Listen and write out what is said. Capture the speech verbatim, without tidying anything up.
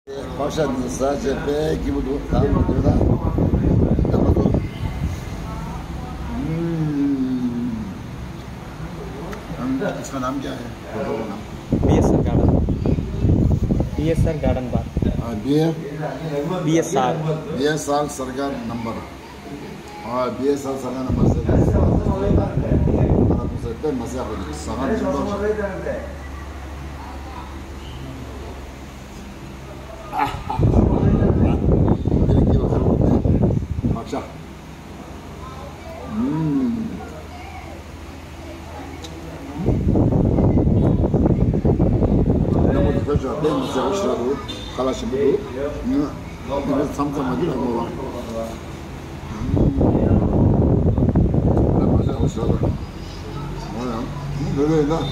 བག་ཤ་འདི་ཟ་བྱས་དཔེ་སྐྱིད་པོ་འདུག་ད་མི་འདོད་ད། ད་མ་ཐོབ། इसका नाम क्या है? फोटो का नाम। B S R garden. B S R garden बार। हाँ, B S. B S R. B S R Sarkar number. हाँ, B S R Sarkar number से। हाँ, तो से पे मजा हो रही। सगा नंबर। ཨ་ཧ་ཧ་ཧ། དེ་རིང་གི་ལོ་ཧ་ལོ་དེ་མ་ཤ། ཨུམ། ཉམས་མོ་དེ་ཐོས་ཆོག་དེ་མི་ཟེར་བ་ཞིག་ར་འདུག་ཁ་ལག་ཞིམ་པོ་འདུག་ང་དེ་ཚམ་ཚམ་མ་འདི་ལ་མོ་བ། ཨུམ། དེ་མ་ཟེར་བ་ཞིག་ར་འདུག་ང་ཡང་ལོས་ལོས་ཡིན་ན།